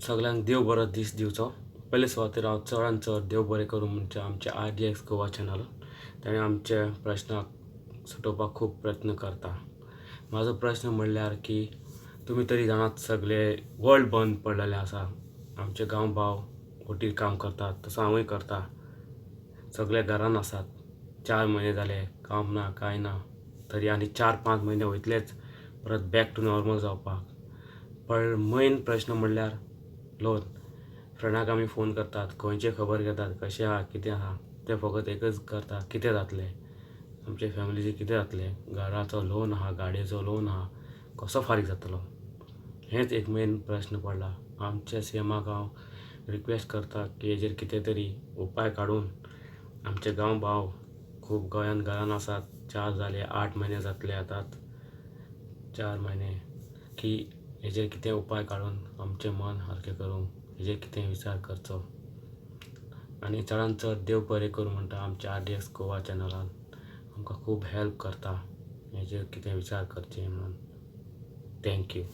सगल्यांक देव बरो दीस दिवचो. पयले सुवातेर हांव चडान चड देव बरें करूं म्हणजे आमचे RDX Goa channel, ताणें आमच्या प्रश्नाक सुटोवपाक खूब प्रयत्न करता. म्हाजो प्रश्न म्हणल्यार की तुमी तरी जाणात, सगळे वर्ल्ड बंद पडलेलें आसा. आमचे गांव भाव बोटीर काम करतात, तसो हांवूय करता. सगळे घरान आसात, 4 म्हयने जाले, काम ना, कांय ना. तरी आनी 4-5 म्हयने वयतलेच परत बॅक टू नॉर्मल जावपाक. पण मेन प्रश्न म्हणल्यार लोन. फ्रेंडाक आमी फोन करतात, खंयचे खबर घेतात, कशें आहा, कितें आहा. ते फकत एकच करता, कितें जातलें आमचे फॅमिलीचें, कितें जातलें? घराचो लोन आहा, गाडयेचो लोन आहा, कसो फारीक जातलो? हेंच एक मेन प्रश्न पडला. आमच्या सीएमाक हांव रिक्वेस्ट करता की हेजेर कितें तरी उपाय काडून आमचे गांव भाव खूब गोंयान घरान आसात. 4 जाले, 8 म्हयने जातले आतां, 4 म्हयने, की हेजेर कितें उपाय काडून आमचें मन हलकें करूंक हेजेर कितें विचार करचो. आनी चडान चड देव बरें करूं म्हणटा. आमच्या RDX Goa चॅनलान आमकां खूब हेल्प करता, हेजेर कितें विचार करचें म्हणून. Thank you.